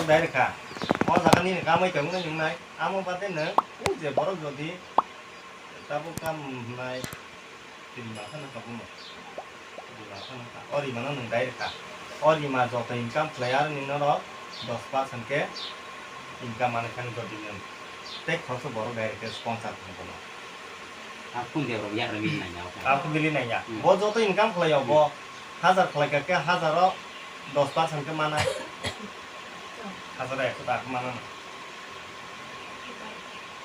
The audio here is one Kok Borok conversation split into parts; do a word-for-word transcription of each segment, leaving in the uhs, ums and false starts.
Dai rwkha. O jaga nini kamai tongwi nai nwngnai. Amo bade nwng o je borok jodi tabuk kam hwnai rima phano tabukno. Rima phano kha. O rimano nwng dai rwkha. O rima joto income khlai aroni norok dos percent khe income manwi phano jodi nwng tei khoroksa borok dai rwkhe sponsor khlai bono. Ang phone de rok yak rwmani nai ya. Ang phone de nai ya. Hmm. Bo joto income khlai o bo. Hajar khlai kha khe hajar o dos percent khe manai. Hajar o ekso taka khe manai.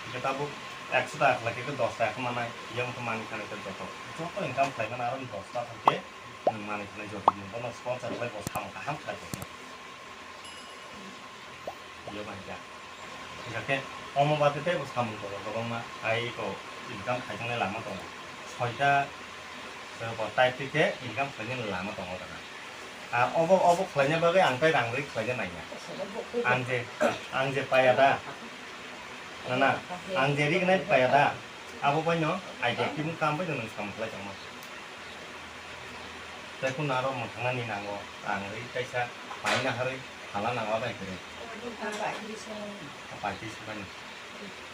Hingke tabuk ekso taka khlai khe dos taka khe manai. Yang khe mani khanai khe joto. Joto income khlai mani aro dos percent khe nwng mani khanai joto. Bono sponsor khlai bo samung kaham khlai bo. Yo bai ya. Hingke omo bade tei bo samung tongo kwbangma. Ai ko income khaijaknai lama tongo. Soita, eh, bo type khe income khlainani lama tongo kana. Ah, obo, obo khlaina bagwi ang tei rang ri khlaina naiya. Ang je, ang je paya da. Na, na, ang je ri gnai paya da. Abo bai no, ai je tibung kam bai no nwng samung khlai tongma. Tei kunu aro mwthangna ni nango, rang ri kaisa paina harwi phala nango bai kwrwi. Paitris bai no.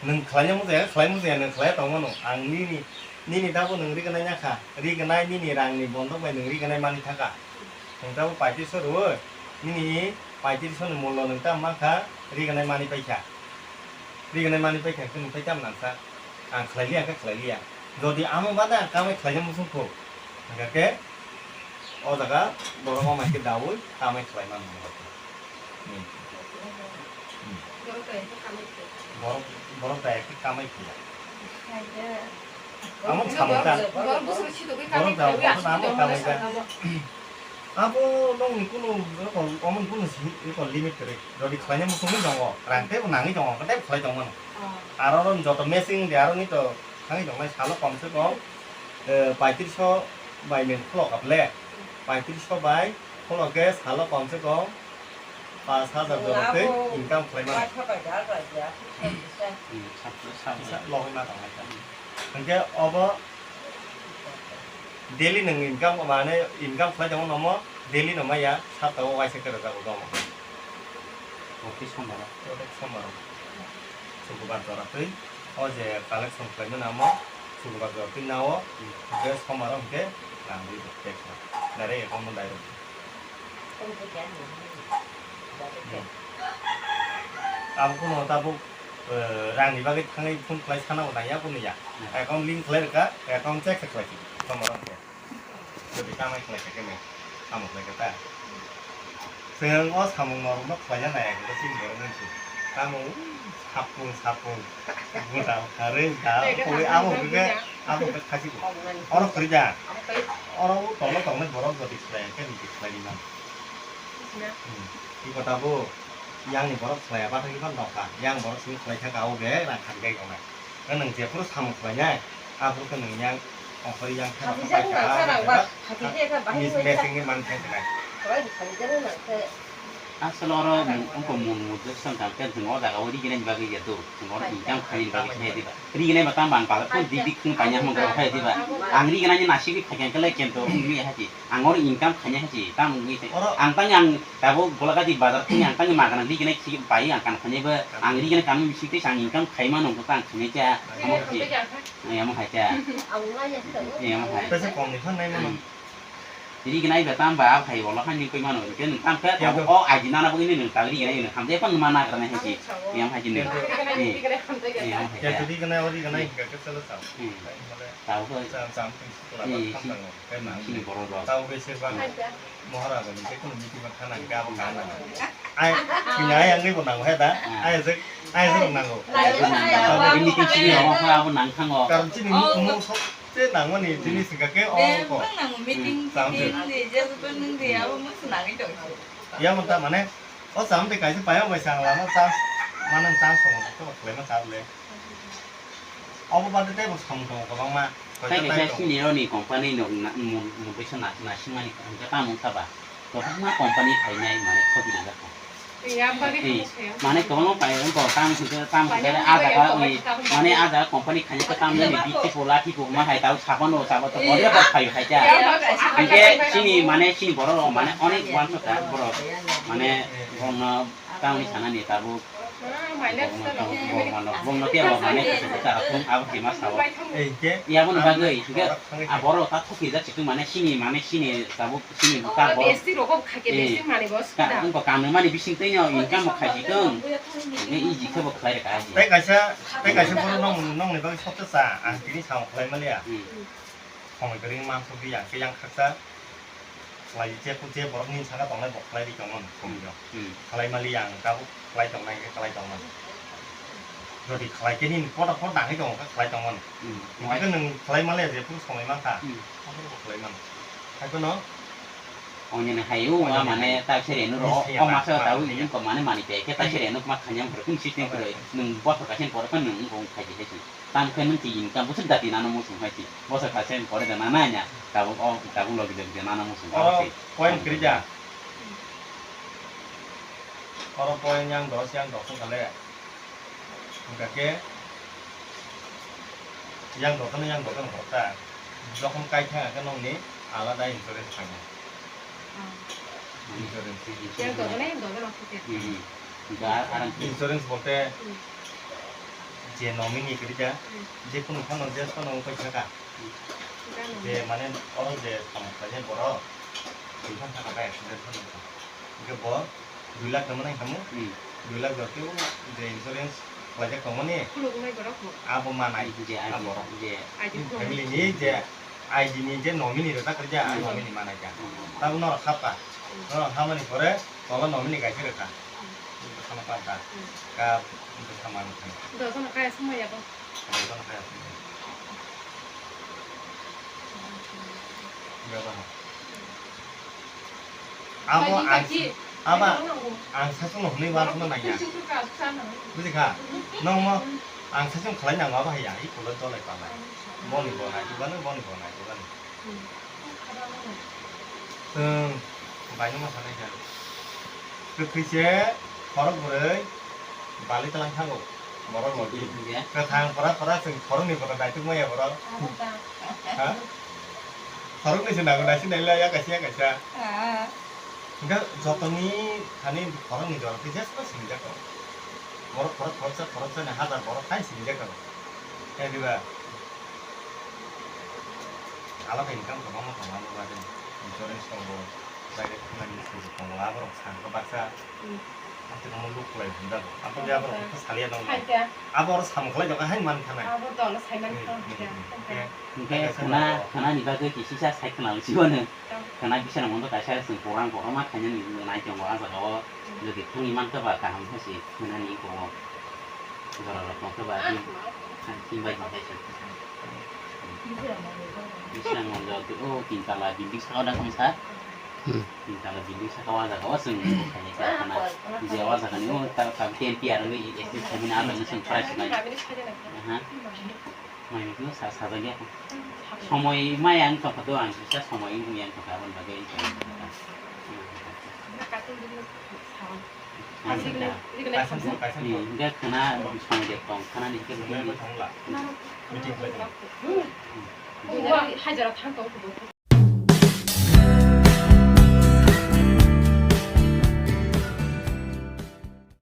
Nwng khlaina mujaya, khlai mujaya, nwng khlai tongmano. Ang nini, nini dabo nwng ri gnai ya kha. Ri gnai nini rang ni bondok bai nwng ri gnai mani thaka. Nwng dabo paitris rwo, nini paitris ni mullo nwng tam man kha, ri gnai mani pai kha. Ri gnai mani pai kha, nwng pai tam nang kha. Ang khlai liya khe khlai liya. Jodi amo bade ang kamai khlaina muchung kho, hingkha khe o jaga borok wng hai khe daui kamai khlai mano. Hmm. Hmm. Borok, borok bai khe kamai khlai. Amo samung ta. Borok da, borok da amo kamai da. Abo nokni kunu rokol, omo kunu si, rokol limit kwrwi. Jodi khlaina muchungwi tongo, rang teibo nangwi tongo, teibo khlai tongmano. Oh. Aro oro joto matching de aro ni to thangwi tongnai salo kom se kom, eh, paitris so bai nwng khulok kable, paitris so bai khulok khe salo kom se kom pas hajar jora tei income khlai mano. Hmm, sat-, sat-, kisa logwi ma tongnai kha. Hingke obo daily nwng income, mane income khlai tongo nomo, daily no maya, sapta o waisa khe rwjago domo. Proti sombar o. Proti sombar o. Sukubar jora twi, o je collection khlai mano amo, sukubar jora twi nao, hingke sombar o hingke rang ri rok pek kha. Direct account no direct. Hmm. Abo kuno tabuk, eh, rang ni bagwi thangwi phone khlai sana bo nang ya, kuno ya. Hmm. Account link khlai rwkha, account check se khlai si, sombar o hingke. Jodi kamai khlai kha khe mai, samung khlai kha ta. Chwng o samung norok no khlai ya nai, ekhe chini borok nang si. Tamo sapung, sapung, buda, kharwi, da, koi, abo khe, abo khe khasi bo. Oro khori da. Oro o tolo tongnai borok jodi khlai khe, niji khlai di man. Hmm. Iko tabo, yang ni borok khlai ya, bathang khe ban nokha. Yang borok simi khlai kha, ka o ge, rang khan gai tongnai. Nwng jephuru samung khlainai, aphuru khe nwng yang ongkhorwi yang khe Khati rok jak pai nang kha, kha rang ba, khati je kha bahai mis wngwi kha. Mesing ni man thang khnai. Khwlai di khati je nang khe. Asol oro wngkha mun mujak song kha khe nwng o jaga o rignai ni bagwi ya do. Nwng oro income khaini bagwi khe diba. Rignai ba tamo ang pala phone dik dik khung paina hwnwi khe diba. Ang rignai ni nasik bai khaikha khe lai kento wngwi ya hati. Ang oro income khaina hati. Tamo wngwi khe. Oro ang tani ang Tabuk Golagati bazar thani ang tani magana rignai si bai ang kan khani ba ang rignai kami bisi tei ang income khaima nung ta ang khani cha amo hai cha. Amo hai cha. Amo hai. Pesa kom ni phan nai mano. Rignai ba tam ba hai bolo han ni koi mano ke nung tam ka tabuk o aji nana bugini nung ta rignai nung ham de pan mana karna hai si. Amo hai ni. Amo hai cha. Rignai o rignai ka ke sala sa. Tabuk ko. Sa sa. Sini borok rok. Tau ke se bang. Mohara ba ni ke kono meeting ma khana ga bo khana. Ai, sini ai ang ni bo nango he da. Ai je, ai je nango. Meeting sini abo kha abo nang thango. Karon sini mo mo so te nango ni sini singka ke o ko. Bang nango meeting, meeting ni je ko nang de abo mo nangi dong. Ya mo ta mane o sam te kaisa payam bai sang lama chance, manang chance mo to khlai ma chale. Obo bade teibo samung tongo kwbangma. Tei kaisa sini roni company no na, mun, mun kaisa na, nasingmani hwnkhe tamo wngkha ba? Kwbangma company phainai mane khoti rijak kha. Mane kwbangma pai wngkha, tamo hwnkhe, tamo hwnkhe a jaga oi, mane a jaga company khainai khe tamo nini bithi po, lathi po, ma hai tao sabon o, sabon to bole ba phai hai ta. Hwnkhe sini mane sini borok rok mane onek uansukha borok mane bono Tamni sanani tabuk. Bongno, bongno, bongno tei abo mane kaisa kaisa athum abo khe ma sao. Ei, hingke? Yaboni bagwi, hingke, borok thangwi a borok ta thokijak situ mane sini, mane sini tabuk sini ta borok. Besi rokok khake, eh, besi mani bo ka, suda. Wngkha kanwi mani bising twi no income bo khaijikung. Hingke iji khe bo khlai rwkha aji. Tei kaisa, tei kaisa borok nong, nongni bagwi soksa cha, ang tini samung khlai maliya. Hmm. Samung kwrwi mansuk di ang, khe yang khaksa. Khlai je, je borok ni saka tongnai bo khlai di tongmani, hmm, samung yo. Hmm. Khlai mali ang tabuk khlai tongnai, khlai tongmani. Jodi khlai khe nini kotor kotor dangwi tongo khe khlai tongmani. Hmm. Hingke nwng khlai male je phuru somoi mankha. Hmm. Obo bo khlai mano. Haiphano. Onyene hayu, onyene hayu. Mane ta sere no ro, o masa ta wi ko mane mani pe ke ta sere no ma khanyang phuru kum system phuru. Nwng bothor kaisa ni pore phano nwng wng khai di hai si. Tam khe nwng twi income bwswk dati nano muchung hai si. Bosa kaisa ni pore da nana nya. Tabuk o, tabuk logi logi da nano muchung hai si. Oro point kwrwi da. Oro point yang dos, yang dos wngkha le. Hingkha khe yang dos no, yang dos no khoroksa. Jokhon kai thang khe nokni alada insurance phainai. Ah. Insurance. Yang dos no, yang dos no khoroksa. Hmm. Ga arang. Insurance bolte, hmm, je nominee kwrwi ja, hmm, je kunu phano je phano wngwi thaka. Hmm. Je mane oro je samung khlainai borok, twi phano thaka bai accident phano wngkha. Hingke bo dui lakh tongma nang khamu, hmm, dui lakh jotto je insurance khlaijak tongmani, khuluknai borok bo. Abo manai, je a borok. Je. Family ni je I D ni je nominee rwjak rwjak, a nominee manai kha. Tabuk norok hapkha. Norok hapmani pore tola nominee kaisa rwkha. Bwkhano panta. Ka bwkha manwi thangkha. Dojono kaya swmai yabo. Dojono kaya swmai. Bebak. Abo ang, abo ang sasung no hwnwi uansukna nangya. Buji kha? Nokmo ang sasung khlai nango abo haiya, i kulo dolai palai. Boni bo nai tubani, boni bo nai tubani. Chwng baino ma sanai kha. Kwthwi se khorok bwrwi bali twlang thango. Borok logi. Kwthang pora pora chwng khoroknwi pora daituk maya borok. Ha? Khoroknwi se nago naisi naila ya kaisa ya kaisa. Hingke jotoni thani khoroknwi jora tei jesbo sinijak tongo. Borok khorok khoroksa khoroksa ni hajar borok hai sinijak tongo. Khe diba? Alak income kwbangma tongo abo bagwi. Insurance tongo, private company tongo, aborok sakha baksa. Hmm. Abo tongma luk kwlai hwnjago. Abo le aborok khe saliya nang. Abo oro samung khlai jaga hai man thanai. Abo dono sai man thanai. Hingke khwna, khwnani bagwi kisisa sai khwna usi bono. Khwna bisa nang mondo kaisa chwng program kotorma khainani nai tongo ah jagao. Hmm. Jodi thangwi mankha ba kaham khe se khwnani eko. Borok rok tongkhe ba, ah, tin, tin bai tongkhe se. Bising monjo, o tin tala building saka da tong sa. Hmm. Tin tala building saka o jaga o chwng khainai kha khana. Je o jaga ni o ta, ta ten P R ni exit khaimani a jaga ni chwng price nai. Aha. Mai ni sa, sa jaga. Somoi mai ang tongkha do ang sa somoi wng yang tongkha aboni bagwi. Hingke khwna bising de tong, khwnani hingke bising de. Hajara thang tong.